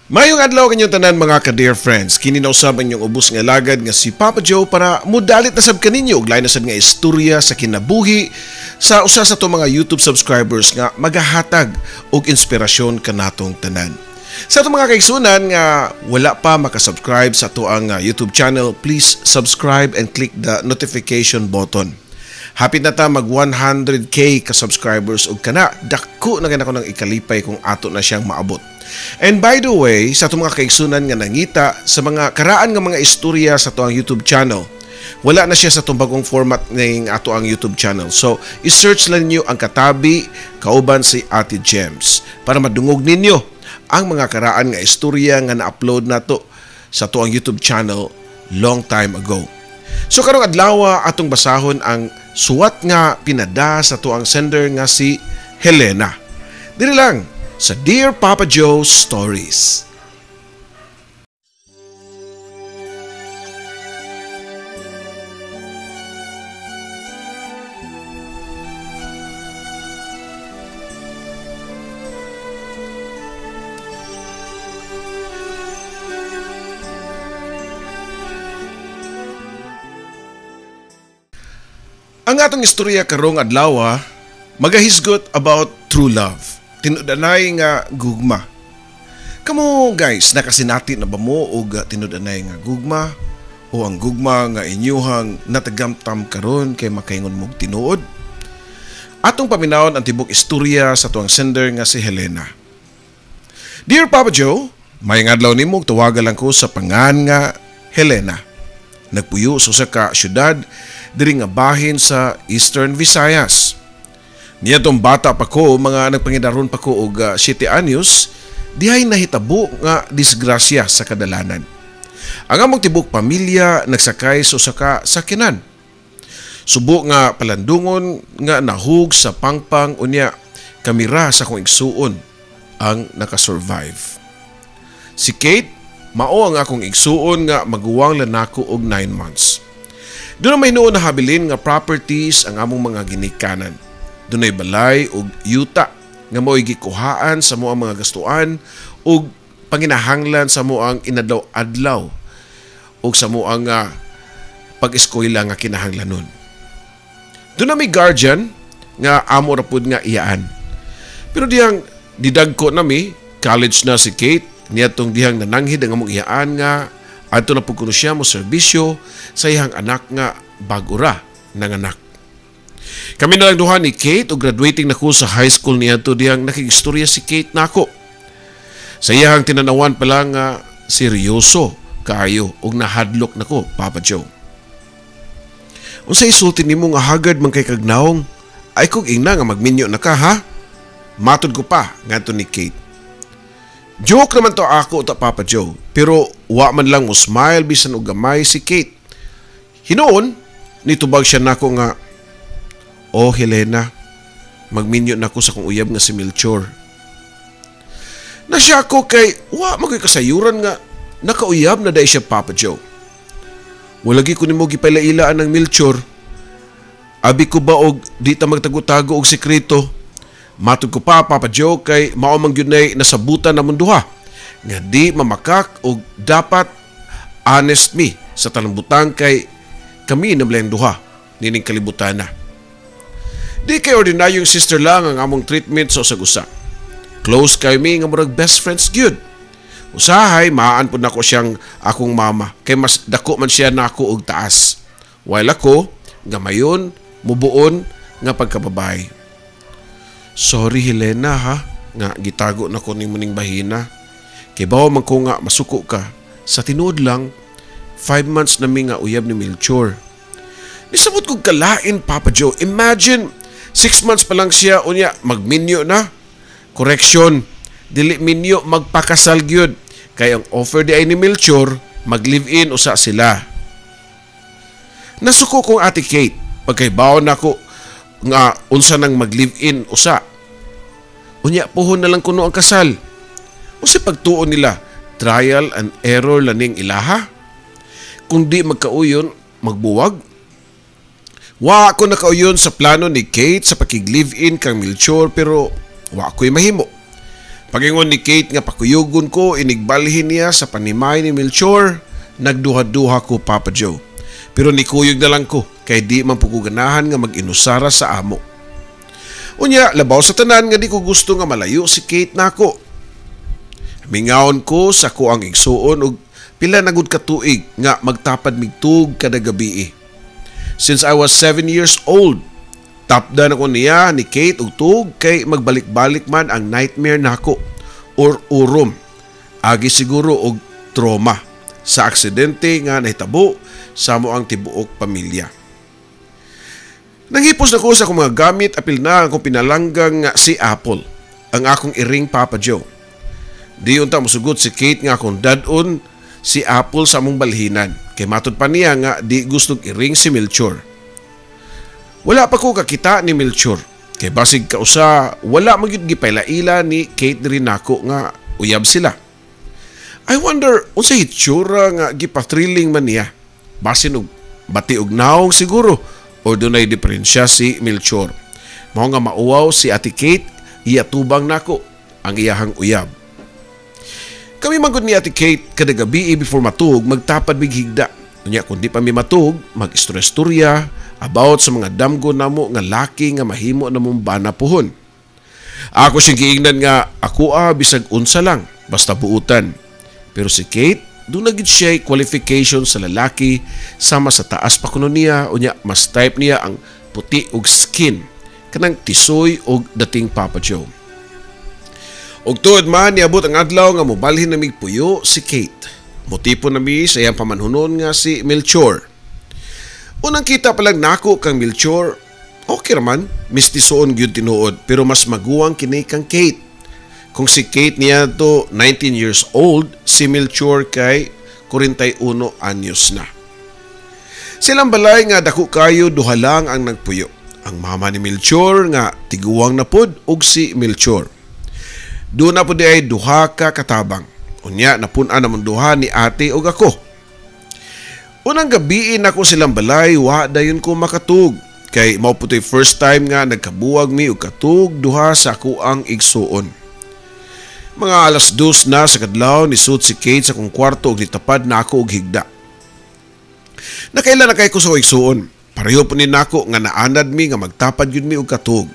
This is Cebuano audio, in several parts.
Mayong adlaw kanyong tanan mga ka-dear friends. Kini na usab ang inyong ubos nga alagad nga si Papa Joe para mudalit na sab kaninyo og lain na sad nga istorya sa kinabuhi sa usa sa ato mga YouTube subscribers nga magahatag og inspirasyon kanatong tanan. Sa atong mga kaigsunan nga wala pa makasubscribe sa ato ang YouTube channel, please subscribe and click the notification button. Hapit na ta mag 100K ka subscribers og kana dako na gani ako ng ikalipay kung ato na siyang maabot. And by the way, sa atong mga kaigsunan nga nangita sa mga karaan nga mga istorya sa ato ang YouTube channel, wala na siya sa atong bagong format ng ato ang YouTube channel. So, i-search lang ninyo ang Katabi kauban si Ate Gems para madungog ninyo ang mga karaan nga istorya nga na-upload nato sa ato ang YouTube channel long time ago. So karong adlaw atong basahon ang suwat nga pinada sa ato ang sender nga si Helena. Diri lang sa Dear Papa Joe Stories. Ang atong istorya karong adlaw magahisgot about true love. Tinud-anay nga gugma. Kamo guys, nakasinati na ba mo og tinud-anay nga gugma o ang gugma nga inyuhang natagamtam karon kay makaingon mog tinuod? Atong paminawon ang tibok istorya sa tuang sender nga si Helena. Dear Papa Joe, mayong adlaw nimo, tawagan lang ko sa pangan nga Helena. Nagpuyo sa usa ka syudad diri nga bahin sa Eastern Visayas. Niadtong bata pa ko, mga nagpangidaron pa ko og 7 anyos, dihay nahitabo nga disgrasya sa kadalanan. Ang among tibok pamilya nagsakay sa usa ka sakyanan. Subo nga palandungon nga nahug sa pangpang unya kamera sa akong igsuon ang nakasurvive. Si Kate mao ang akong igsuon nga maguwang lanako og 9 months. Doon may noon na habilin nga properties ang among mga ginikanan. Dunay balay og yuta nga mao'y gikuhaan sa moang mga gastuan og panginahanglan sa moang inadlaw-adlaw og sa moang pag-eskwela nga kinahanglanon. Doon na may guardian nga amo ra pud nga iyaan. Pero diyang didagko nami, college na si Kate, niadtong dihang nananghid ang among iyaan nga adto na pud kuno siya mo serbisyo sa iyang anak nga bag-o ra nanganak. Kami na lang duha ni Kate og graduating na ko sa high school niadto dihang nakigistorya si Kate nako. Sa iyang tinanawan pa lang nga seryoso kaayo og nahadlok nako, Papa Joe. Unsay isulti nimo nga hagad man kay kagnawong? Ay kog ingna nga magminyo na ka ha? Matod ko pa ngadto ni Kate. Joke naman to ako ta Papa Joe, pero wa man lang mo smile bisan og gamay si Kate. Hinuon nitubag siya nako nga, "Oh Helena, magminyo nako sa kong uyab nga si Melchor." Nasya ko kay wa man koy kasayuran nga nakauyab na dai siya, Papa Joe. Walagi ko nimo gipailailaan ng Melchor. Abi ko ba og di ta magtago-tago og sekreto? Matod ko pa, Papa Joe, kay mao man gyud nay nasabutan namon duha nga di mamakak og dapat honest mi sa tanang butang kay kami nablayang duha nining kalibutan na. Di kay ordinaryong sister lang ang among treatment sa usag-usa. Close kay mi nga murag best friends gyud. Usahay maan pud nako siyang akong mama kay mas dako man siya nako og taas. While ako gamayon mubuon nga pagkababae. Sorry Helena ha, nga gitago na ko nimo ning bahina. Kay bawo man ko nga masuko ka. Sa tinuod lang, 5 months na mi nga uyab ni Melchor. Nisabot kog kalain, Papa Joe. Imagine, 6 months pa lang siya, unya, magminyo na. Correction, dili minyo, magpakasal gyud. Kay ang offer di ay ni Melchor, mag-live-in usa sila. Nasuko kong Ate Kate, pagkaibaw na ko nga unsa nang mag-live-in usa. Unya puhon na lang kuno ang kasal. Unsa pagtuon nila, trial and error laning ilaha? Kung di magkauyon, magbuwag. Wa ako nakauyon sa plano ni Kate sa pakig-live-in kang Melchor, pero wa ko'y mahimo. Pagingon ni Kate nga pakuyugon ko inigbalhin niya sa panimay ni Melchor, nagduha-duha ko, Papa Joe. Pero nikuyog na lang ko kay di man po ko ganahan nga mag-inusara sa amo. Unya, labaw sa tanan nga di ko gusto nga malayo si Kate nako. Mingawon ko sa ko ang igsuon og pila na gud ka tuig nga magtapad migtug kada gabi. Since I was 7 years old, tapdan ako niya ni Kate og tuog kay magbalik-balik man ang nightmare nako or urom. Agi siguro og trauma sa aksidente nga nahitabo sa mo ang tibuok pamilya. Nanghipos na ko sa akong mga gamit, apil na akong pinalanggang nga si Apple, ang akong iring, Papa Joe. Di unta mosugot si Kate nga akong dad-on si Apple sa among balhinan. Kay matod pa niya nga di gustong iring si Melchor. Wala pa ko kakita ni Melchor. Kay basig kausa wala man gyud gipailaila ni Kate diri nako nga uyab sila. I wonder unsay hitsura nga gipa-thrilling man niya. Basin og bati og naong siguro o dunay diferensya si Melchor. Mao nga mauwaw si Ate Kate, iyatubang nako ang iyahang uyab. Kami man gud ni Ate Kate kada gabi before matug magtapad mig higda. Unya kung di pa mi matug, mag-istorya about sa mga damgo namo nga laki nga mahimo namong bana puhon. Ako siyang giingnan nga ako bisag unsa lang basta buutan. Pero si Kate, doon na gid siya qualification sa lalaki sama sa taas pa kuno niya, unya mas type niya ang puti og skin kanang tisoy og dating, Papa Joe. Og tuod man niabot ang adlaw nga mobalhin na mig puyo si Kate. Motipon na mi sa iyang pamanhunon nga si Melchor. Unang kita pa lang nako kang Melchor, okay raman, mistisoon gyud tinuod, pero mas maguwang kini kang Kate. Kung si Kate niya to 19 years old, si Melchor kay 41 anyos na. Silang balay nga dako kayo, duha lang ang nagpuyo. Ang mama ni Melchor nga tiguwang na pod ug si Melchor. Doon na po di ay duha ka katabang. Unya napun-an namon duha ni ate ug ako. Unang gabi nako silang balay, wa dayon ko makatug. Kay mao po to'y first time nga nagkabuwag mi og katug duha sa ako ang igsuon. Mga 2:00 na sa kadlaw nisud si Kate sa akong kwarto ug nitapad na ako og higda. Nakaila na kay ko sa igsuon. Pareho po ni nako nga naanad mi nga magtapad yun mi og katug.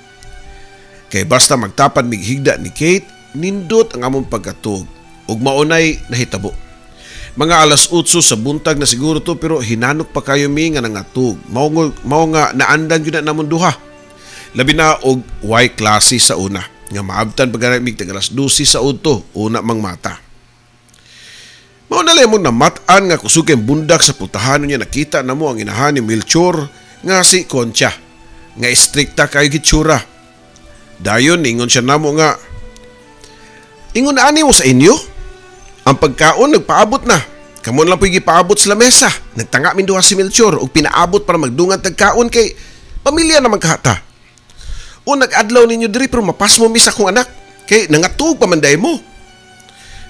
Kay basta magtapad mig higda ni Kate, nindot ang among pagkatug ug maunay nahitabo. Mga 8:00 sa buntag na siguro to, pero hinanok pa kayo mi nga nangatug. Mao nga naandan gyud na namon duha. Labi na og way klase sa una nga maabtan pa gani mig tag 12:00 sa udto una mang mata. Mao na lang mong namat-an nga kusog kay bundak sa pultahan niya nakita namo ang inahan ni Melchor nga si Concha nga istrikta kayo gitsura. Dayon ningon siya namo nga, "Ingon ani mo sa inyo? Ang pagkaon nagpaabot na. Kamon lang po'y gipaabot sa lamesa. Nagtanga min duha si Melchor og pinaabot para magdungan tagkaon kay pamilya naman kahata. O nag-adlaw ninyo diri pero mapasmo mi sa akong anak kay nangatug pa man day mo."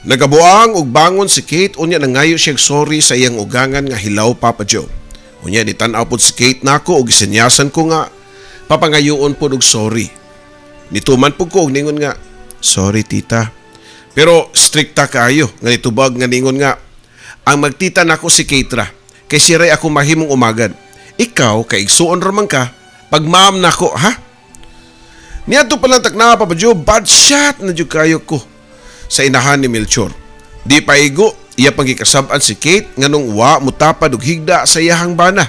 Nagabuang og bangon si Kate, unya nangayo siya og sorry sa iyang ugangan nga hilaw, Papa Joe. Unya nitan-aw pod si Kate nako og gisenyasan ko nga papangayoon pod og sorry. Nituman pud ko og ningon nga, "Sorry, tita." Pero strikta kaayo nga nitubag nga ningon nga ang magtita nako si Kate ra kay siya ray ako mahimong umagad. "Ikaw kay igsuon ra man ka pag ma'am nako, ha?" Niadto pa lang takna, Papa Joe, bad shot na jud kayo ko sa inahan ni Melchor. Di paigo, iya pang gikasab-an si Kate nganong wa mutapad og higda sa iyahang bana.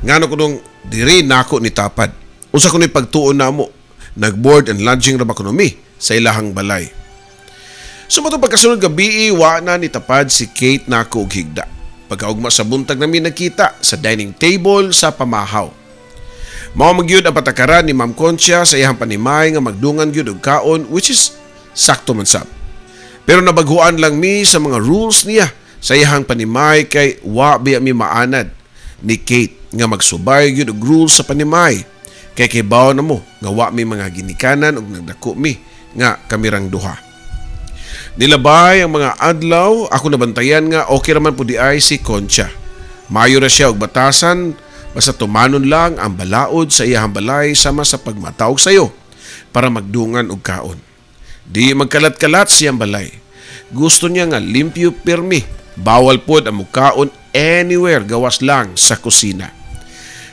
Ngano kunong diri nako ni tapad. Unsa kuno'y pagtuon namo? Nag-board and lodging ra ba kuno mi sa ilahang balay? Sumato pagkasunod gabi, wa na ni tapad si Kate nako og higda. Pagkaugma sa buntag nami nagkita sa dining table sa pamahaw. Mao man gyud ang patakaran ni Ma'am Concha sa iyang panimay nga magdungan gyud og kaon, which is sakto man sab. Pero nabaghuan lang mi sa mga rules niya sa iyang panimay kay wa biya mi maanad ni Kate nga magsubay gyud og rules sa panimay. Kay kibaw na mo nga wa mi mga ginikanan ug nagdako mi nga kamirang duha. Nilabay ang mga adlaw, ako nabantayan nga okay raman po di ay si Concha. Mayo ra siya og batasan, basta tumanon lang ang balaod sa iyang balay sama sa pagmataog sayo para magdungan og kaon. Di magkalat-kalat siyang balay. Gusto niya nga limpyo pirmi. Bawal pod ang mukaon anywhere gawas lang sa kusina.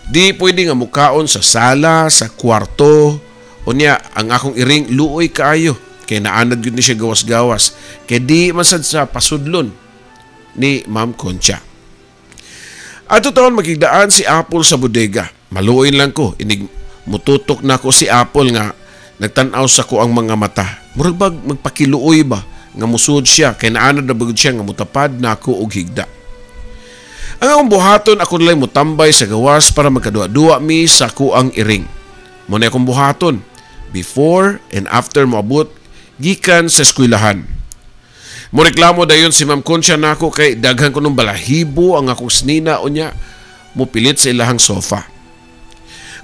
Di pwede nga mukaon sa sala, sa kwarto. Unya, ang akong iring luoy kaayo. Kay naanad yun ni siya gawas-gawas. Kay di man sad sa pasudlon ni Ma'am Concha. Ato taon magigdaan si Apple sa bodega. Maluoy lang ko. Inig mututok na ko si Apple nga nagtan-aw sa ko ang mga mata. Murag bag magpakiluoy ba nga musud siya kay naanad na bagod siya nga mutapad na ako og higda. Ang akong buhaton, ako nalay mutambay sa gawas para magkaduwa-duwa mi sa kuang iring. Muna akong buhaton before and after moabot gikan sa eskwelahan. Moreklamo dayon si Ma'am Concha nako kay daghan ko nung balahibo ang akong snina, unya mopilit sa ilahang sofa.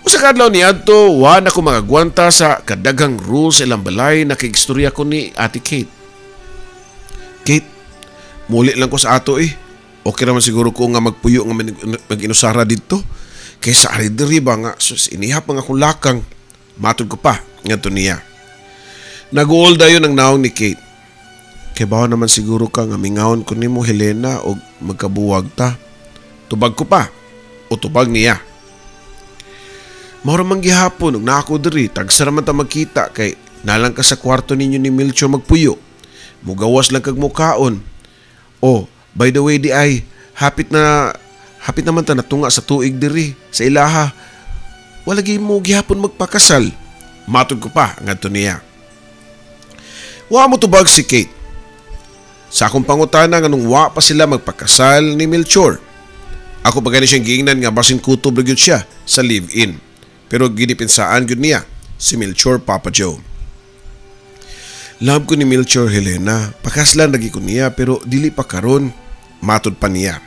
Usa ka adlaw niadto, wa na ko makagwanta sa kadaghang rules sa ilang balay, nakigstorya ko ni Ate Kate. "Kate, muli lang ko sa ato eh. Okay naman siguro ko nga magpuyo nga mag-inusara dito. Kaysa ari diri ba nga sus, inihap ang akong lakang." Matod ko pa ngadto niya. Naguol dayon ang naong ni Kate. "Kay bawa naman siguro ka nga mingawon ko nimo, Helena, og magkabuwag ta." Tubag ko pa o tubag niya. "Mao ra man gihapon og naa ko diri, tagsa ra man ta magkita kay nalang ka sa kwarto ninyo ni Melchor magpuyo. Mugawas lang kag mukaon. Oh, by the way di ay, hapit naman ta natunga sa tuig diri sa ilaha. Wala gyud mo gihapon magpakasal." Matod ko pa ngadto niya. Wa mo tubag si Kate sa akong pangutana nganong wa pa sila magpakasal ni Melchor. Ako pa gani siyang giingnan nga basin kutob ra gyud siya sa live-in. Pero gidipensaan gyud niya si Melchor, Papa Joe. "Love ko ni Melchor, Helena. Pakaslan lagi ko niya pero dili pa karon." Matod pa niya.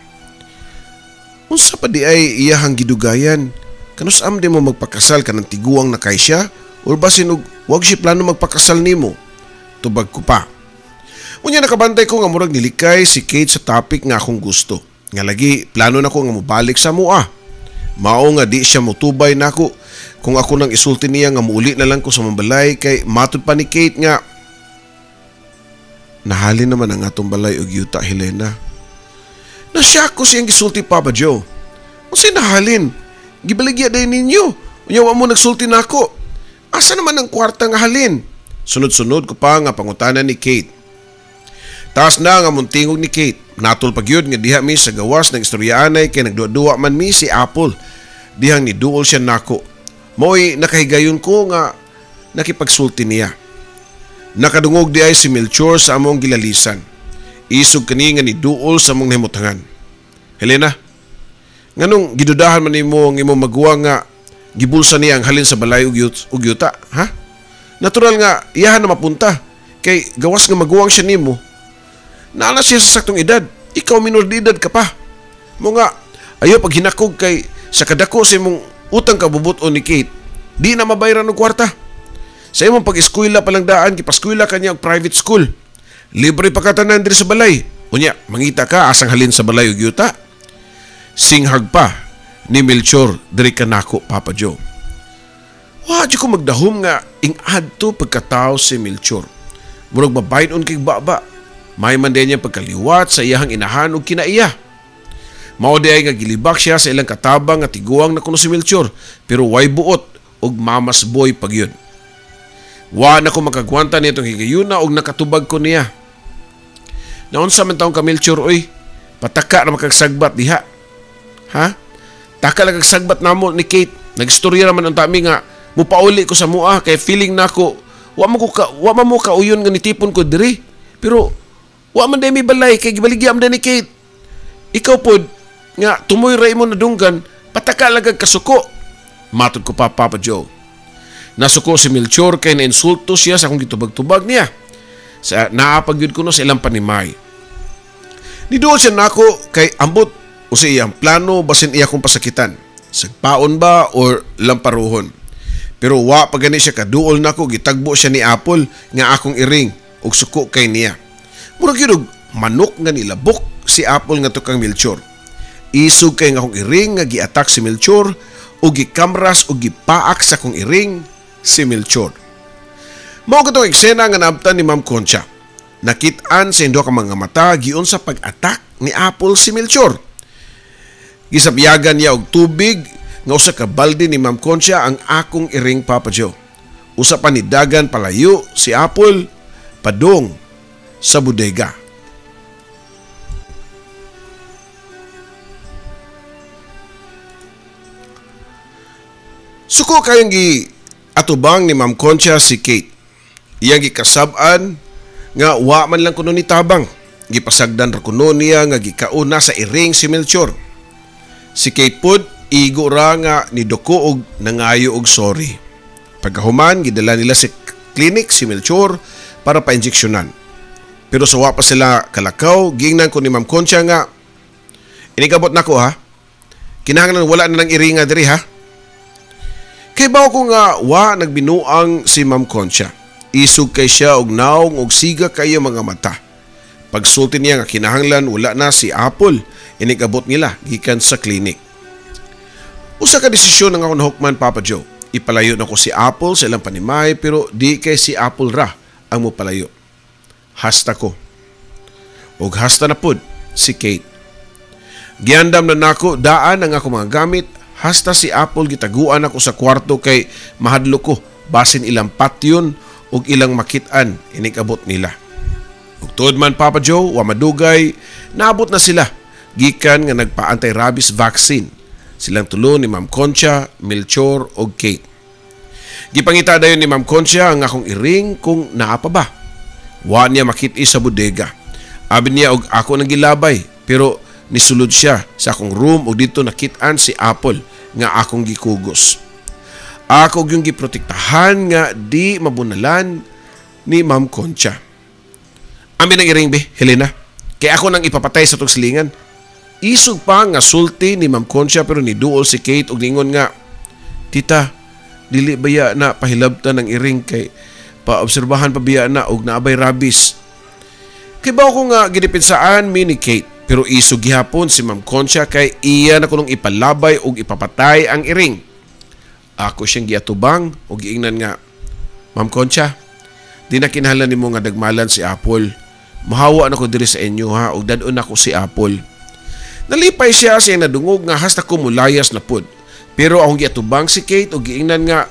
"Unsa pa di ay iyahang gidugayan? Kanus-am di mo magpakasal ka ng tiguang na kay siya or basin og wag siya plano magpakasal nimo?" Tubag ko pa. Unya nakabantay ko nga murag nilikay si Kate sa topic nga akong gusto. Nga lagi plano na ko nga mobalik sa mua. Mao nga di siya mutubay nako kung ako nang isulti niya nga muuli na lang ko sa mambalay kay matod pa ni Kate nga nahalin naman ang atong balay og yuta, Helena. Nasyak ko siyang gisulti, Papa Joe. "Unsay nahalin? Gibaligya day ninyo. Unya wa mo nagsulti nako. Asa naman ang kwarta nga halin?" Sunod-sunod ko pa nga pangutana ni Kate. Taas na nga muntingog ni Kate. Natol pa gyud nga diha mi sa gawas ng istoryaanay kay nagduwa-duwa man mi si Apple. Dihang ni duol siya nako. Mo'y nakahigayon ko nga nakipagsulti niya. Nakadungog di ay si Melchor sa among gilalisan. Isog kani nga ni duol sa among nahimutangan. "Helena, nganong gidudahan man nimo ang imong maguwang nga gibulsa niya ang halin sa balay ug yuta, ha? Natural nga iyahan na mapunta kay gawas nga maguwang siya nimo. Naa na siya sa saktong edad, ikaw minor de edad ka pa. Mo nga ayo pag hinakog kay sa kadako sa imong utang kabubuton ni Kate, di na mabayran og kwarta. Sa imong pag-eskwela pa lang daan, gipaskwela ka niya og private school. Libre pa ka tanan diri sa balay. Unya, mangita ka asang halin sa balay ug yuta." Singhag pa ni Melchor diri kanako, Papa Joe. Wa ko magdahom nga ing-adto pagkatao si Melchor. Murag mabayin kay baba. May man din niya pagkaliwat sa iyahang inahan ug kinaiya. Mao di ay nga gilibak siya sa ilang katabang nga tiguang na kuno si Melchor pero way buot og mamas boy pag yun. Wa na ko makagwanta nitong higayuna og nakatubag ko niya. "Naunsa man taong ka, Melchor, oy? Pataka na makagsagbat diha. Ha? Taka lang kag namo ni Kate. Nagstorya naman ang tami nga mupauli ko sa mua kay feeling nako wa man mo kauyon nga nitipon ko diri. Pero wa man day mi balay kay gibaligya man ni Kate. Ikaw pod nga tumoy ra imo nadunggan, pataka lang kag kasuko." Matod ko pa, Papa Joe. Nasuko si Melchor kay nainsulto siya sa akong gitubag-tubag niya. Sa naapag yun ko no sa ilang panimay. Niduol siya nako kay ambot o sa iyang plano basin iya kong pasakitan. Sagpaon ba or lamparuhon. Pero wa pa gani siya kaduol nako, gitagbo siya ni Apple nga akong iring og suko kay niya. Murag yun og manok nga nilabok si Apple nga kang Melchor. Isog kay nga akong iring nga giatak si Melchor o gikamras o gipaak sa akong iring si Melchor. Mao katong eksena nga naabtan ni Ma'am Concha. Nakit-an sa duha ka mga mata giun sa pag-attack ni Apple si Melchor. Gisabyagan niya og tubig nga usa ka balde ni Ma'am Concha ang akong iring, Papa Joe. Usa pa ni dagan palayo si Apple padung sa bodega. Suko kayong gi atubang ni Ma'am Concha si Kate. Iyang gikasab-an nga wa man lang kuno ni tabang. Gipasagdan ra kuno niya nga gikauna sa iring si Melchor. Si Kate pod igo ra nga niduko og nangayo og sorry. Pagkahuman gidala nila sa clinic si Melchor para pa-injeksyonan. Pero sa wa pa sila kalakaw, giingnan ko ni Ma'am Concha nga inikabot nako ha. Kinahanglan wala na nang iringa diri ha. Kay bawo ko nga wa nagbinuang si Ma'am Concha. Isog kay siya og naong og siga kayo mga mata. Pagsulti niya nga kinahanglan wala na si Apple, inikabot nila gikan sa clinic. Usa ka desisyon ang akong nahukman, Papa Joe. Ipalayo na ko si Apple sa ilang panimay pero di kay si Apple ra ang mopalayo. Hasta ko. Og hasta na pud si Kate. Giandam na nako daan ang ako mga gamit hasta si Apple gitaguan ako sa kwarto kay mahadlo ko basin ilang patyon ug ilang makit-an inikabot nila. Ug tuod man, Papa Joe, wa madugay naabot na sila gikan nga nagpa-anti-rabies vaccine. Silang tulo ni Ma'am Concha, Melchor ug Kate. Gipangita dayon ni Ma'am Concha ang akong iring kung naa pa ba. Wa niya makit-i sa bodega. Abi niya og ako nang gilabay pero nisulod siya sa akong room ug dito nakit-an si Apple nga akong gikugos. Ako yung giprotektahan nga di mabunalan ni Ma'am Concha. Amin ang iring be, Helena. Kaya ako nang ipapatay sa tong silingan. Isog pa nga sulti ni Ma'am Concha pero niduol si Kate og ningon nga, "Tita, dili baya na pahilabtan ang iring kay paobserbahan pa biya na og naabay rabies." Kay ba ko nga gidepensaan mi ni Kate pero isog gihapon si Ma'am Concha kay iya na kunong ipalabay og ipapatay ang iring. Ako siyang giatubang og giingnan nga, "Ma'am Concha, di na kinahanglan nimo nga dagmalan si Apple. Mahawa na ko diri sa inyo ha og dad-on nako si Apple." Nalipay siya sa iyang nadungog nga hasta ko mulayas na pud. Pero akong giatubang si Kate og giingnan nga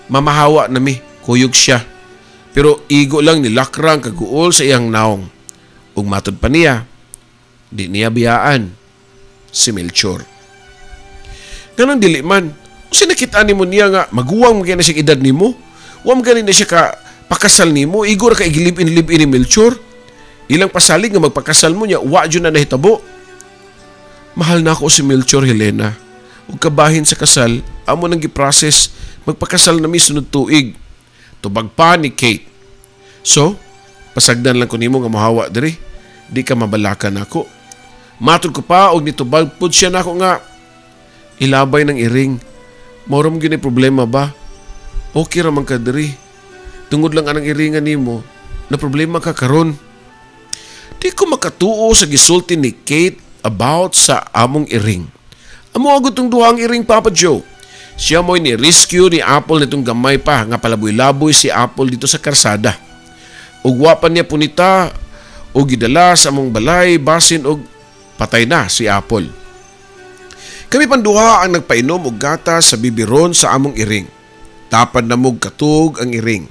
mamahawa na mi, kuyog siya. Pero igo lang nilakrang kaguol sa iyang naong. Ug matud pa niya, di niya biyaan si Melchor. Ganun dili man, usa nakita nimo niya nga maguwang man na siya edad nimo, wa man gani na siya ka pakasal nimo, igo ra ka igilib-in-lib-in ni Melchor. Ilang pasalig nga magpakasal mo niya, wa jud na nahitabo. Mahal na ako si Melchor, Helena. Ug kabahin sa kasal, amo nang gi-process magpakasal na mi sunod tuig. Tubag pa ni Kate. So, pasagdan lang ko nimo nga mohawa diri. Di ka mabalakan nako. Matud ko pa og nitubag pud siya nako nga ilabay ng iring. Mao ra man gyud problema ba? Okay ra man ka diri. Tungod lang anang iringan nimo, na problema ka karon. Di ko makatuo sa gisulti ni Kate about sa among iring. Amo agud tong duhang iring, Papa Joe. Siya mo'y ni-rescue ni Apple nitong gamay pa nga palaboy-laboy si Apple dito sa karsada. Ug wa pa niya punita og gidala sa among balay basin og patay na si Apple. Kami panduha ang nagpainom og gatas sa bibiron sa among iring. Tapad na mog katug ang iring.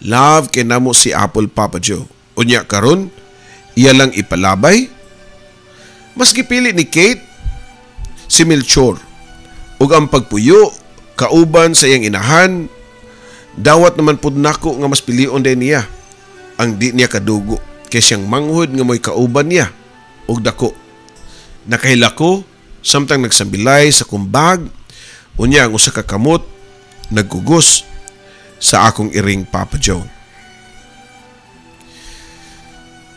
Love kay namo si Apple, Papa Joe. Unya karon, iya lang ipalabay. Mas gipili ni Kate si Melchor ug ang pagpuyo kauban sa iyang inahan. Dawat naman pud nako nga mas pilion din niya ang di niya kadugo kay siyang manghod nga mo'y kauban niya og dako. Nakahila ko samtang nagsambilay sa kumbag, unya ang usa ka kamot nagkugos sa akong iring, Papa Joe.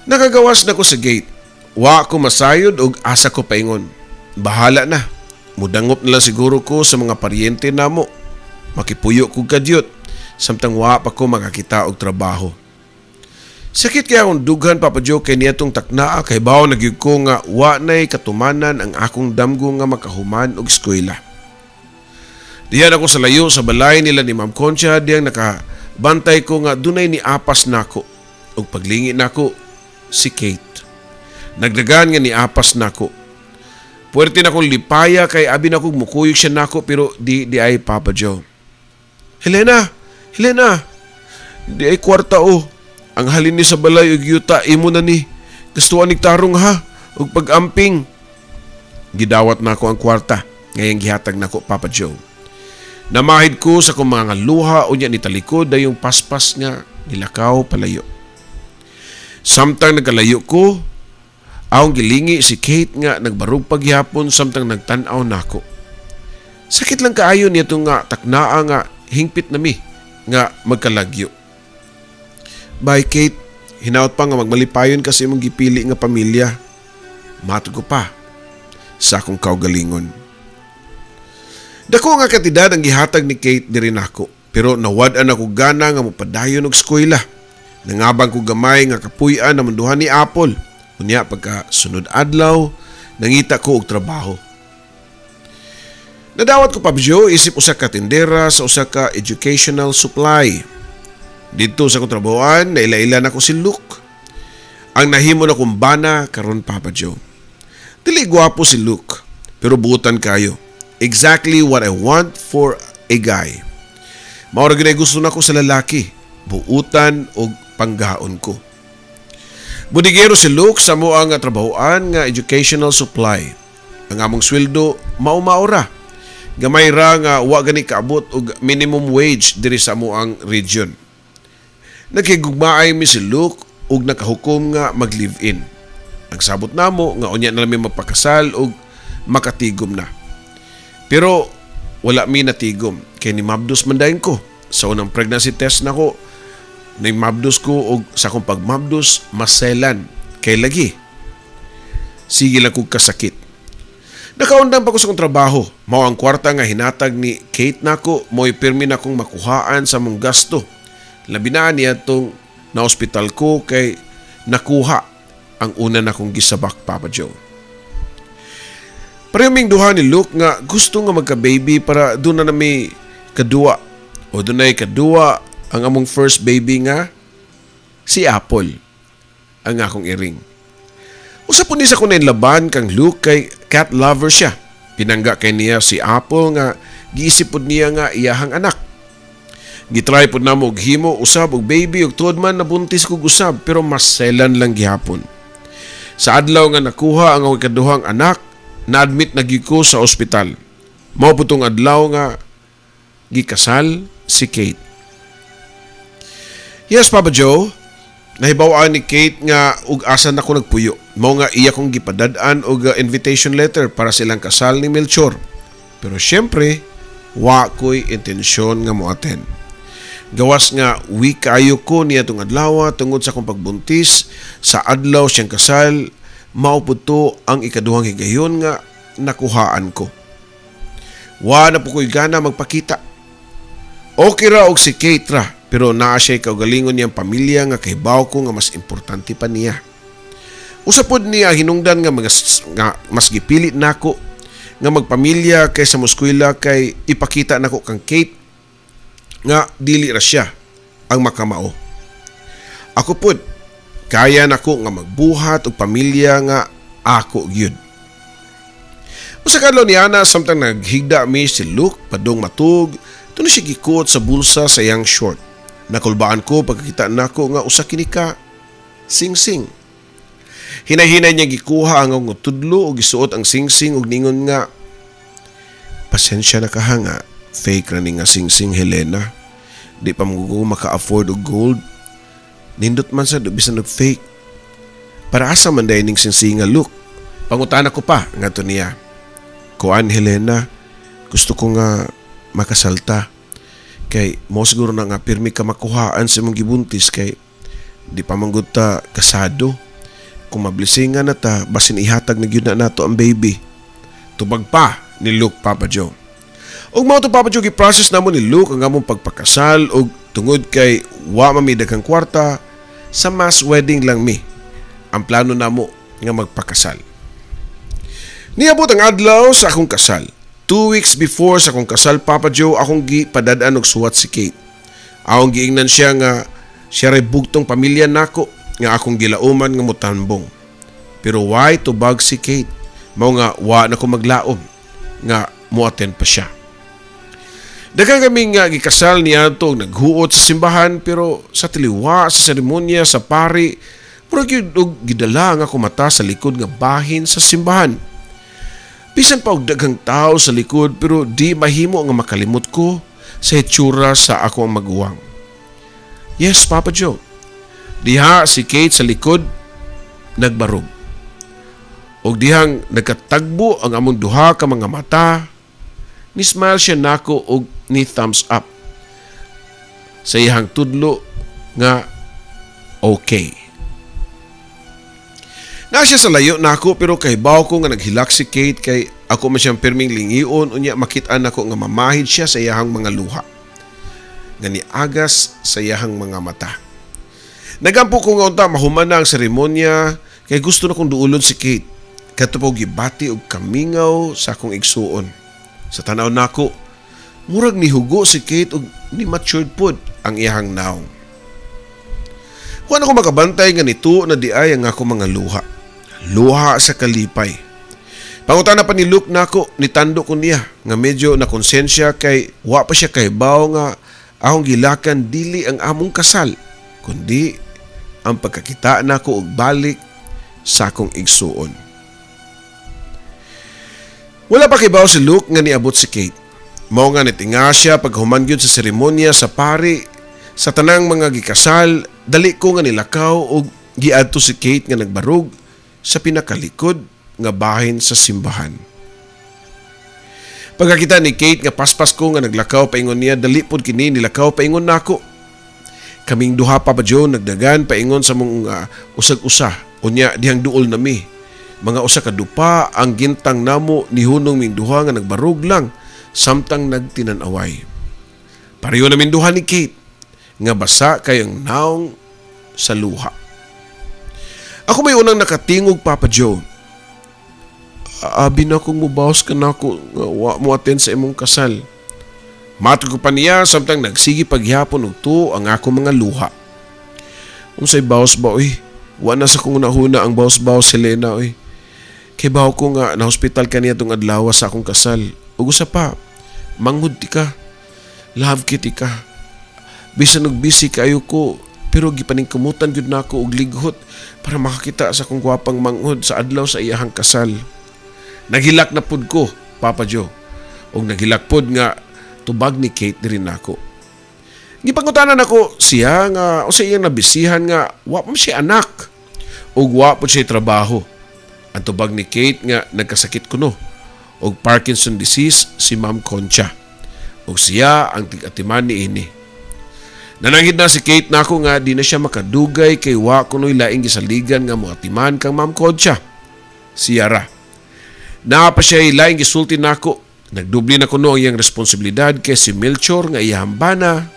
Nakagawas na ko sa gate. Wa ko masayod og asa ko paingon. Bahala na. Mudangop na lang siguro ko sa mga paryente namo. Makipuyo kog kadyot samtang wa pa ko makakita og trabaho. Sakit kaya akong dughan, Papa Joe, kay niadtong taknaa kay bawo na gyud ko nga wa nay katumanan ang akong damgo nga makahuman og eskwela. Diyan ako sa layo sa balay nila ni Ma'am Concha, diyang naka Bantay ko nga dunay ni apas nako. Ug paglingi nako, si Kate. Nagdagan nga ni apas nako. Puwerte na kong lipaya kay abi na kong mukuyog siya nako, pero di di ay, Papa Joe. "Helena, Helena, di ay kwarta o. Ang halin ni sa balay ug yuta imo na ni. Gustuhan ni tarong ha ug pag-amping." Gidawat nako ang kwarta ngayang gihatag nako, Papa Joe. Namahid ko sa akong mga luha, unya ni talikod dayong paspas nga nilakaw palayo. Samtang nagkalayo ko, akong gilingi si Kate nga nagbarug paghihapon samtang nagtan-aw nako. Sakit lang kaayo niya nga taknaa nga hingpit nami nga magkalagyo. "Bye, Kate, hinaot pa nga magmalipayon kasi imong gipili nga pamilya," matod ko pa sa akong kaugalingon. Dako nga kantidad ang gihatag ni Kate diri nako, pero nawad-an ako gana nga mopadayon og eskwela. Nangabang ko gamay nga kapuy-an na munduhan ni Apple. Unya pagka sunod adlaw, nangita ko og trabaho. Nadawat ko, Papa Joe, isip usa ka tindera sa usa ka educational supply. Didto sa akong trabahoan, naila-ila nako si Luke. Ang nahimo na kong bana karon, Papa Joe. Dili gwapo si Luke, pero buutan kayo. Exactly what I want for a guy. Mao ra gyud gusto nako sa lalaki, buutan og panggaon ko. Budigero si Luke sa amo ang trabahoan nga educational supply. Ang among sweldo mao-mao ra. Gamay ra nga wa gani kaabot og minimum wage diri sa amo ang region. Nagkigugmaay mi si Luke ug nakahukom nga mag-live-in. Ang sabot namo nga unya na lang mi magpakasal og makatigom na. Pero wala mi natigom kay ni mabdos man dayon ko. Sa unang pregnancy test nako, ni mabdos ko og sa akong pagmabdos maselan kay lagi. Sige lang kog kasakit. Nakaundang pa ko sa akong trabaho. Mao ang kwarta nga hinatag ni Kate nako, mo'y pirmi na akong makuhaan sa mong gasto. Labi na niya itong na-hospital ko kay nakuha ang una na kong gisabak, Papa Joe. Pareho ming duha ni Luke nga gusto nga magka-baby para doon na nami kadua o doon ay kadua ang among first baby nga si Apple, ang akong iring. Usa po ni sa kong laban kang Luke kay cat lover siya. Pinangga kay niya si Apple nga giisip pod niya nga iyahang anak. Gitry pod namo og himo usab og baby ug tuod man nabuntis kog usab, pero maselan lang gihapon. Sa adlaw nga nakuha ang akong ikaduhang anak, na-admit na gyud ko sa ospital. Mao po tong adlaw nga gikasal si Kate. Yes, Papa Joe, nahibaw-an ni Kate nga ug asa na ko nagpuyo. Mao nga iya kong gipadad-an og invitation letter para silang kasal ni Melchor. Pero syempre, wa ko'y intensyon nga mo-attend. Gawas nga weak kaayo ko niya tong adlaw tungod sa akong pagbuntis sa adlaw siyang kasal, mao pud to ang ikaduhang higayon nga nakuhaan ko. Wa na po ko'y gana magpakita. Okay ra og si Kate ra, pero naa siya kaugalingon niyang pamilya nga kahibaw ko nga mas importante pa niya. Usa pod niya hinungdan nga, mga, nga mas gipili nako nga magpamilya kaysa moskwela kay ipakita nako kang Kate nga dili ra siya ang makamao. Ako pod kaya nako nga magbuhat og pamilya nga ako gyud. Usa ka adlaw niana, samtang naghigda mi si Luke padung matug, tuno siya gikuot sa bulsa sa iyang short. Nakulbaan ko pagkakita nako nga usa kini ka sing-sing. Hinay-hinay niya gikuha ang akong tudlo ug gisuot ang singsing ug ningon nga, "Pasensya na ka nga, fake ra ni nga singsing, Helena. Di pa mo ko maka-afford og gold. Nindot man sa bisan og fake." "Para asa man diay ning singsing nga, Luke?" Pangutana ko pa ngadto niya. "Kuan, Helena, gusto ko nga makasalta. Kay mo siguro na nga pirmi ka makuhaan sa imong gibuntis kay di pa man gud ta kasado. Kung mablisingan na ta, basin ihatag na gyud na nato ang baby." Tubag pa ni Luke, Papa Joe. Ug mao to, Papa Joe, gi-process namo ni Luke ang among pagpakasal ug tungod kay wa man mi daghang kwarta, sa mass wedding lang mi ang plano namo nga magpakasal. Niabot ang adlaw sa akong kasal. 2 weeks before sa akong kasal, Papa Joe, akong gipadad-an og suwat si Kate. Akong giingnan siya nga siya ray bugtong pamilya nako nga akong gilauman nga motambong. Pero why tubag si Kate? Mao nga wa na ko maglaom nga mo-attend pa siya. Daghan kami nga gikasal niadto og naghuot sa simbahan, pero sa tiliwa sa seremonya sa pari, murag gyud og gidala nga akong mata sa likod nga bahin sa simbahan. Bisan pa og daghang tao sa likod, pero di mahimo nga makalimot ko sa hitsura sa ako ang maguwang. Yes, Papa Joe. Diha si Kate sa likod nagbarog. Og dihang nagkatagbo ang among duha ka mga mata, ni smile siya nako og ni thumbs up sa iyang tudlo nga okay. Na siya sa layo nako, pero kahibaw ko nga naghilak si Kate kay ako man siyang pirming lingion, unya makit-an nako nga mamahid siya sa iyahang mga luha nga niagas sa iyahang mga mata. Nagampo ko nga unta mahuman na ang seremonya kay gusto na kong duulon si Kate. Kadto pa gibati og kamingaw sa akong igsuon. Sa tanaw nako, murag nihugo si Kate og ni matured pod ang iyahang naong. Wa na ko makabantay nga nito na di ay ang ako mga luha. Luha sa kalipay. Pangutana pa ni Luke nako, nitando ko niya nga medyo na konsensya kay wa pa siya kahibaw nga akong gilakan dili ang among kasal, kundi ang pagkakita nako og balik sa akong igsuon. Wala pa kibaw si Luke nga niabot si Kate. Mao nga nitinga siya paghuman gyud sa seremonya sa pari sa tanang mga gikasal, dali ko nga nilakaw og giadto si Kate nga nagbarog sa pinakalikod nga bahin sa simbahan. Pagkakita ni Kate nga paspas ko nga naglakaw paingon niya, dali pod kini nilakaw paingon nako. Kaming duha, Papa Joe, nagdagan paingon sa mong usag-usa, unya dihang duol nami. Mga usa ka dupa ang gintang namo, nihunong ming duha nga nagbarog lang samtang nagtinan-away. Pareho namin duha ni Kate nga basa kay ang naong sa luha. Ako may unang nakatingog, Papa Joe. "Abi na kong mubawas ka nako nga wa mo attend sa imong kasal." Matod ko pa niya samtang nagsigi paghihapon og tuo ang ako mga luha. "Unsay bawas ba oy? Wa na sa kong nahuna ang bawas-bawas, Helena, oy. Kay bawo ko nga na hospital ka niya tong adlaw sa akong kasal. Ug usa pa, manghud ti ka. Love kiti ka. Bisan og busy kaayo ko, pero gipaningkamutan gyud nako og lighot para makakita sa akong gwapang manghud sa adlaw sa iyahang kasal." Naghilak na pud ko, Papa Joe. Og naghilak pud nga tubag ni Kate diri nako. Gipangutanan ako siya nga usa iyang nabisihan nga wa pa siya anak ug wa pud siya trabaho. Ang tubag ni Kate nga nagkasakit kuno og Parkinson disease si Ma'am Concha ug siya ang tig-atiman ni ini. Nananghid na si Kate nako nga di na siya makadugay kay wa kuno'y laing gisaligan nga moatiman kang Ma'am Concha. Siya ra. Naa pa siya laing gisulti nako. Nagdubli na kuno ang iyang responsibilidad kay si Melchor nga iyang bana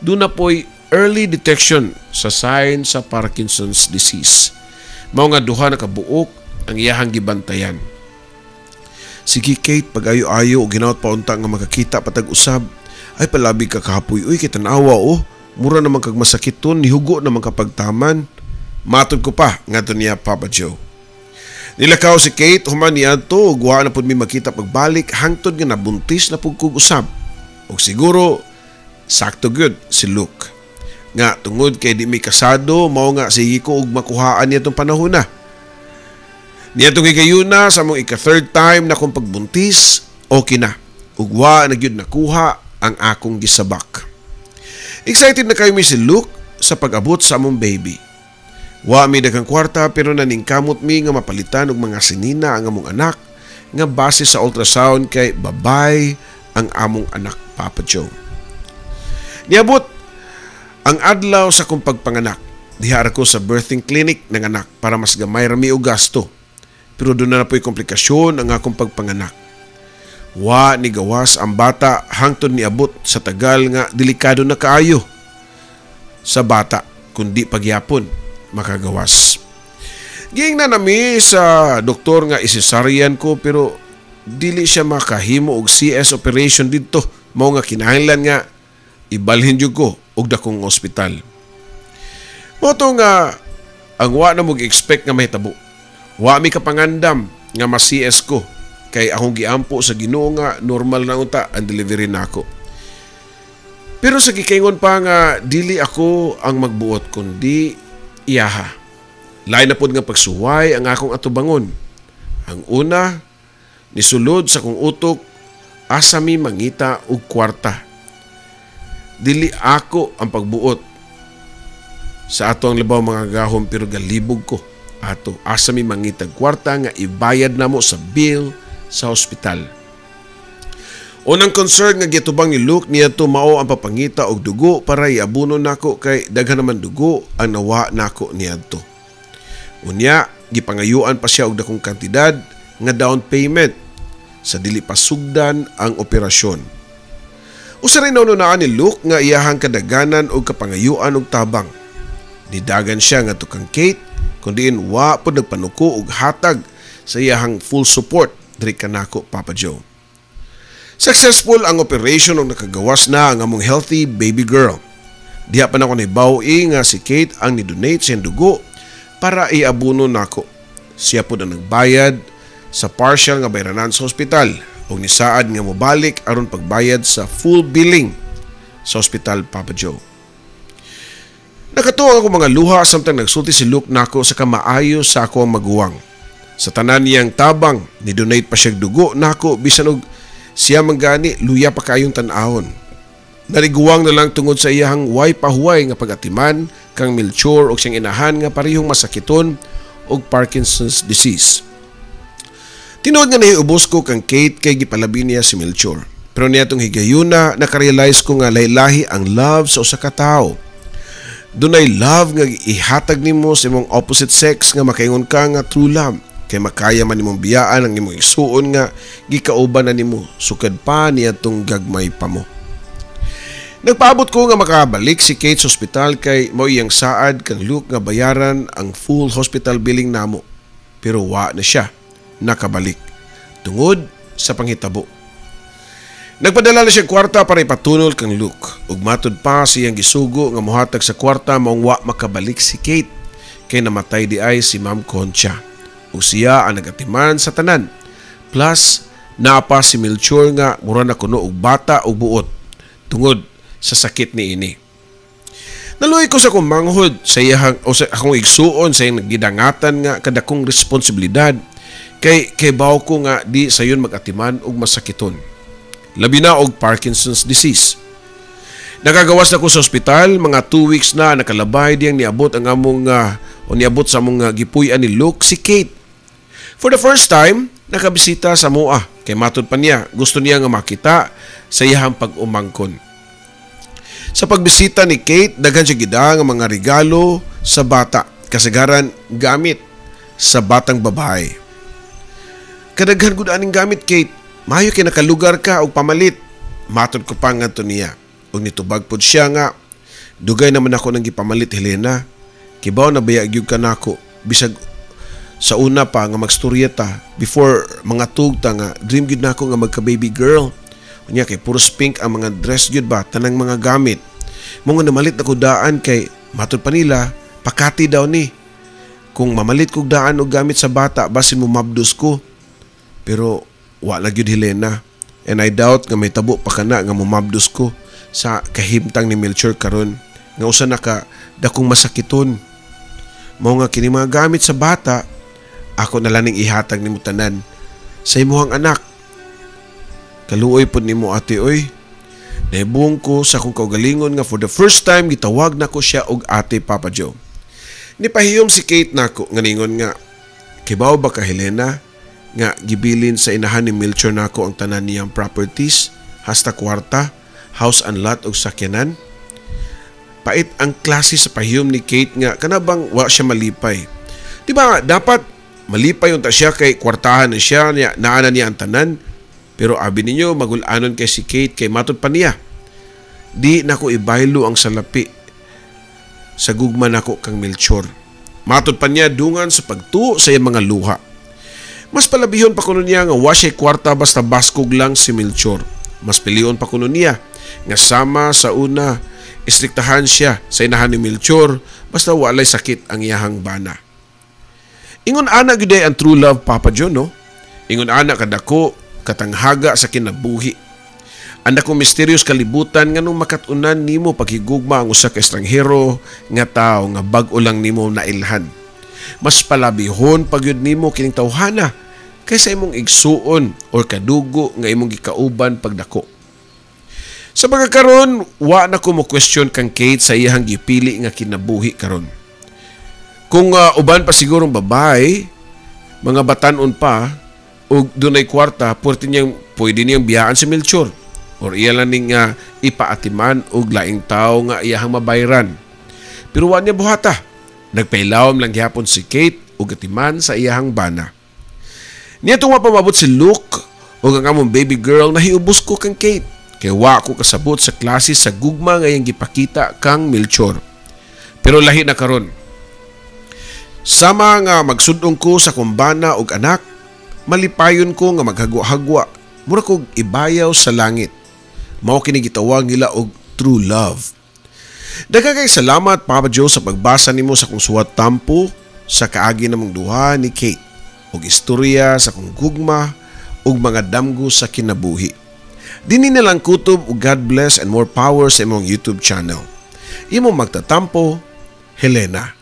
duna po'y early detection sa sign sa Parkinson's disease. Mao nga duha na kabuok ang iyahang gibantayan. "Sige Kate, pag-ayo-ayo o ginaot pa unta nga makakita patag usab. Ay, palabi ka kahapoy uy, kay tan-awa oh. Mura naman kag masakiton, nihugo naman kapag taman." Matod ko pa ngadto niya, Papa Joe. Nilakaw si Kate human niadto ug wa na pud mi makita pagbalik hangtod nga nabuntis na pud kog usab. Og siguro sakto gyud si Luke nga tungod kay di mi kasado, mao nga sige ko og makuhaan niya tong panahon na. Niadtong higayuna sa among ika third time na akong pagbuntis, okay na. Ug wa na gyud nakuha ang akong gisabak. Excited na kayo mi si Luke sa pag-abot sa among baby. Wa mi daghang kwarta, pero naningkamot mi nga mapalitan og mga sinina ang among anak nga base sa ultrasound kay babay ang among anak, Papa Joe. Niabot ang adlaw sa akong pagpanganak. Diha ko sa birthing clinic ng anak para mas gamay ra mi og gasto. Pero duna na po'y komplikasyon ang akong pagpanganak. Wa ni gawas ang bata hangtod niabot sa tagal nga delikado na kaayo sa bata kundi pagyapon makagawas. Giingnan nami sa doktor nga i-cesarean ko, pero dili siya makahimo og CS operation didto. Mao nga kinahanglan nga Ibalhin jud ko og dakong ospital. Mao to nga ang wa na mo expect nga mahitabo. Wa mi kapangandam nga ma-CS ko kay akong giampo sa Ginoo nga normal na unta ang delivery nako. Pero sa gikaingon pa nga dili ako ang magbuot kundi iyaha. Lain na pod nga pagsuway ang akong atubangon. Ang una, nisulod sa akong utok, asa mi mangita og kwarta. Dili ako ang pagbuot sa ato ang labaw mga gahom, pero galibog ko ato asa mi mangita kwarta nga ibayad namo sa bill sa ospital. Unang concern nga gitubang ni Luke niadto mao ang papangita og dugo para iabuno nako kay daghan naman dugo ang nawa nako niadto. Unya, gipangayuan pa siya og dakong kantidad nga down payment sa dili pasugdan ang operasyon. Usa rin naununaan ni Luke nga iyahang kadaganan og kapangayuan og tabang. Nidagan siya ngadto kang Kate kun diin wa pod nagpanuko og hatag sa iyahang full support diri kanako, Papa Joe. Successful ang operation ug nakagawas na ang among healthy baby girl. Diha pa nako nahibaw-i nga si Kate ang ni-donate sa dugo para iabuno nako. Siya pod ang nagbayad sa partial nga bayranan sa ospital ug nisaad nga mobalik aron pagbayad sa full billing sa ospital, Papa Joe. Nakatuwang ako mga luha samtang nagsulti si Luke nako sa kamaayo sa ako ang maguwang. Sa tanan niyang tabang, ni-donate pa siya dugo nako bisan og siya man gani luya pa kayong tan-awon. Nariguwang na lang tungod sa iyahang way pahuway nga pagatiman kang Melchor og siyang inahan nga parehong masakiton og Parkinson's disease. Tinuod nga nahiubos ko kang Kate kay gipalabi niya si Melchor. Pero niadtong higayuna, nakarealize ko nga lahi-lahi ang love sa usa ka tawo. Dunay love nga ihatag nimo sa imong opposite sex nga makaingon ka nga true love kay makaya man nimong biyaan ang imong igsuon nga gikauban na nimo sukad pa niadtong gagmay pa mo. Nagpaabot ko nga makabalik si Kate sa ospital kay mao iyang saad kang Luke nga bayaran ang full hospital billing namo. Pero wa na siya nakabalik tungod sa panghitabo. Nagpadala na siya kwarta para ipatunol kang Luke. Ug matud pa siyang gisugo nga mohatag sa kwarta maong wa makabalik si Kate kay namatay di ay si Ma'am Concha. Ug siya ang nagatiman sa tanan. Plus, naa pa si Melchor nga mura na kuno og bata og buot tungod sa sakit ni ini. Naluoy ko sa akong manghod sa iyahang o sa akong igsuon sa iyang gidangatan nga kadakong responsibilidad kay kaybaw ko nga di sayon magatiman og masakiton. Labi na og Parkinson's disease. Nakagawas na ko sa ospital, mga 2 weeks na nakalabay diyang niabot ang among o niabot sa among gipuy-an ni Luke si Kate. For the first time, nakabisita sa amoa. Kay matod pa niya, gusto niya nga makita sa iyahang pag-umangkon. Sa pagbisita ni Kate, daghan siya gida nga mga regalo sa bata, kasagaran gamit sa batang babae. "Kadaghan gud aning gamit, Kate. Maayo kay nakalugar ka og pamalit." Matod ko pa ngadto niya. Ug nitubag pod siya nga, "Dugay naman ako nang gipamalit, Helena. Kibaw na baya gyud ka nako bisag sa una pa nga magstorya ta before mga tug ta nga dream gyud nako nga magka baby girl. Unya kay puros pink ang mga dress gyud ba, tanang mga gamit. Mao nga namalit na ko daan kay matud pa nila pakati daw ni. Kung mamalit kog daan og gamit sa bata, basin mo mabdos ko. Pero wa na gyud, Helena. And I doubt nga may tabo pa kana nga mumabdos ko sa kahimtang ni Melchor karon nga usa na ka dakong masakiton. Mao nga kini mga gamit sa bata, ako na lang ning ihatag nimo tanan sa imuhang anak. Kaluoy pod nimo, ate oy." Nahibong ko sa akong kaugalingon nga for the first time gitawag nako siya og ate, Papa Joe. Nipahiyom si Kate nako nga ningon nga, "Kibaw ba ka, Helena, nga gibilin sa inahan ni Melchor nako ang tanan niyang properties, hasta kwarta, house and lot og sakyanan?" Pait ang klase sa pahiyom ni Kate nga kanabang wa siya malipay. Di ba dapat malipay unta siya kay kwartahan na siya niya, naa na niya ang tanan? Pero abi ninyo magulanon kay si Kate kay matud pa niya, "Di nako ibaylo ang salapi sa gugma nako kang Melchor." Matud pa niya dungan sa pagtuo sa iyang mga luha. Mas palabihon pa kuno niya nga wa siya kwarta basta baskog lang si Melchor. Mas pilion pa kuno niya Nga sama sa una, istriktahan siya sa inahan ni Melchor basta walay sakit ang iyahang bana. Ingon ana gyud ang true love, Papa John, no? Ingon ana kadako katanghaga sa kinabuhi. Ang dakong mysterious kalibutan nganong makat-unan nimo paghigugma ang usa ka estranghero nga tawo nga bag-o lang nimo nailhan. Mas palabihon pagyud nimo kining tawhana kaysa imong igsuon or kadugo nga imong gikauban pagdako. Sa pagkakaron, wa na ko mo question kang Kate sa iyang gipili nga kinabuhi karon. Kung uban pa sigurong babae, mga batanon pa, ug dunay kwarta, pwede niyang biyaan si Melchor or iya lang ning ipaatiman og laing tawo nga iyahang mabayran. Pero wa niya buhata. Nagpailawom lang gihapon si Kate ug atiman sa iyahang bana. Niya wa pamabot si Luke ug ang among baby girl, nahiubos ko kang Kate. Kay wa ko kasabot sa klase sa gugma nga iyang gipakita kang Melchor. Pero lahi na karon. Sama nga magsudong ko sa kong bana ug anak, malipayon ko nga maghagwa-hagwa, mura kog ibayaw sa langit. Mao kini gitawag nila og true love. Daghan kay salamat, Papa Joe, sa pagbasa nimo sa kong suwat tampo sa kaagi namong duha ni Kate ug istorya sa kong gugma ug mga damgo sa kinabuhi. Dini na lang kutob ug God bless and more power sa imong YouTube channel. Imong magtatampo, Helena.